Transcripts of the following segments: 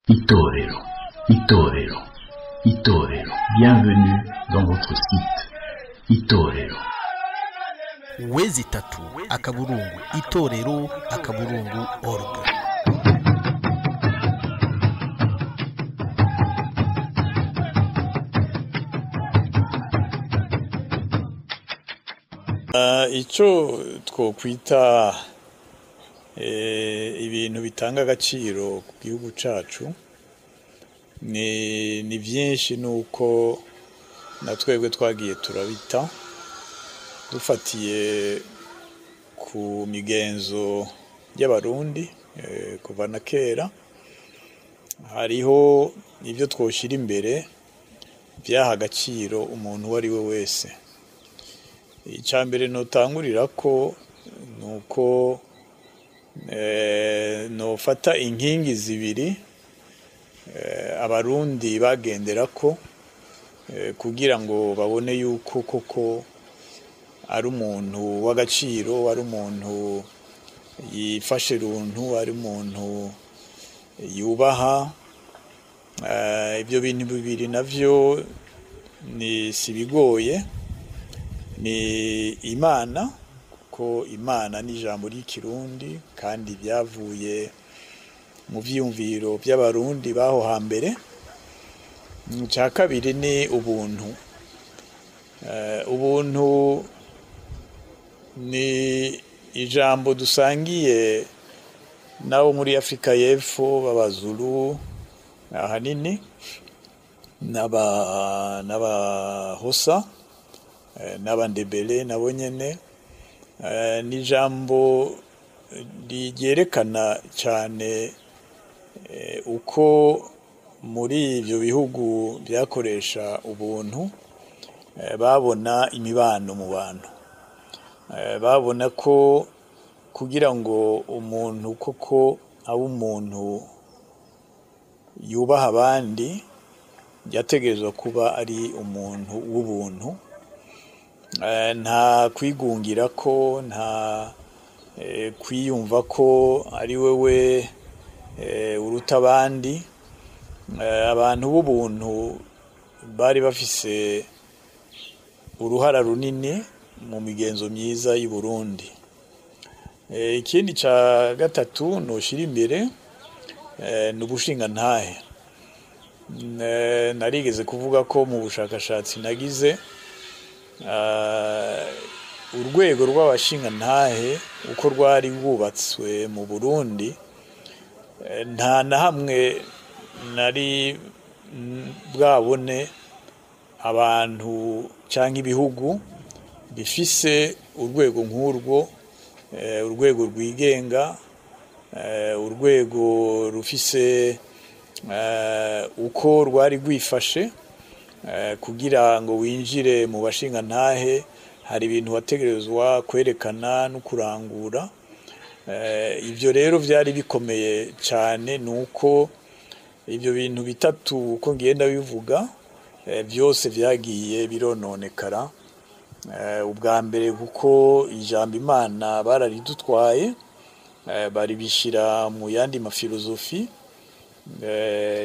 Itorero, Itorero, Itorero. Bienvenue dans votre site Itorero. w.itorero.org. Icyo twokwita ibintu bitanga agaciro ku gihugu cacu ni byinshi, nuko na twebwe twagiye turabita dufatiye ku migenzo y'Abarundi kuva na kera. Hariho ibyo twoshira imbere byaha agaciro umuntu uwo ari we wese. Icya mbere notangurira ko nuko nofata inkingi zibiri Abarundi bagendera ko kugira ngo babone yuko koko ari umuntu w'agaciro, ari umuntu yifashe runtu, ari umuntu yubaha. Ibyo bintu bibiri navyo ni sibigoye, ni Imana, kuko Imana ni ijambo ry'Ikirundi kandi byavuye mu vyiyumviro by'Abarundi baho hambere. Icya kabiri ni ubuntu. Ubuntu ni ijambo dusangiye nabo muri Afrika y'Epfo b'Abazulu ahanini n'Abahosa n'Abandebele nabo nyene. Ni ijambo ryerekana cyane uko muri ivyo bihugu byakoresha ubuntu babona imibano mu bantu, babona ko kugira ngo umuntu koko abe umuntu yubaha abandi yategerezwa kuba ari umuntu w'ubuntu, nta kwigungira ko, nta kwiyumva ko ari wewe uruta abandi. Abantu b'ubuntu bari bafise uruhara runini mu migenzo myiza y'u Burundi. Ikindi ca gatatu noshira imbere ni ubushingantahe. Narigeze kuvuga ko mu bushakashatsi nagize urwego rw'abashingantahe uko rwari rwubatswe mu Burundi, nta na hamwe nari bwabone abantu canke ibihugu bifise urwego nk'urwo, urwego rwigenga, urwego rufise uko rwari rwifashe. Kugira ngo winjire mu bashingantahe hari ibintu wategerezwa kwerekana no kurangura. Ibyo rero vyari bikomeye cyane, nuko ibyo bintu bitatu uko ngenda bivuga byose vyagiye birononekara. Ubwa mbere kuko ijambo Imana bararidutwaye, baribishira mu yandi mafilosofi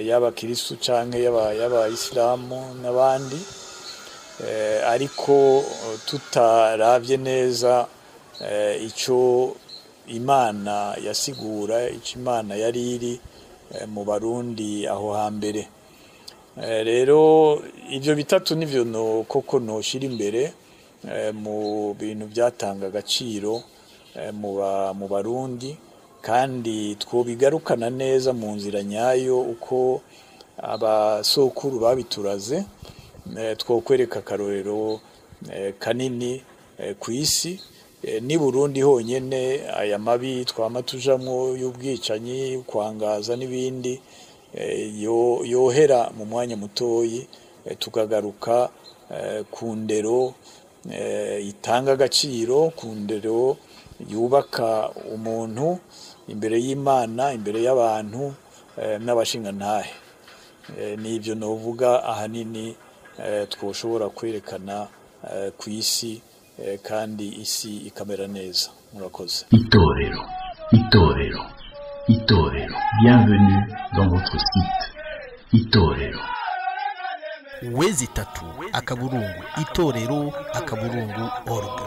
y'abakiristu canke y'abayisilamu n'abandi, ariko tutaravye neza ico Imana yasigura, ico Imana yari iri mu Barundi aho hambere. Rero ivyo bitatu nivyo no koko noshira imbere mu bintu byatanga agaciro mu Barundi, kandi twobigarukana neza mu nzira nyayo uko abasokuru babituraze. Twokwereka akarorero kanini ku isi. Ni Burundi honyene aya mabi twama tujamwo y'ubwicanyi, kwangaza n'ibindi yohera mu mwanya mutoyi, tukagaruka ku ndero itanga agaciro, ku ndero yubaka umuntu imbere y'Imana, imbere y'abantu n'abashingantahe. Nivyo novuga ahanini twoshobora kwerekana ku isi, kandi isi ikamera neza. Murakoze. Itorero, Itorero, Itorero. Bienvenue dans votre site Itorero. Wezi itatu akaburungu itorero akaburungu org.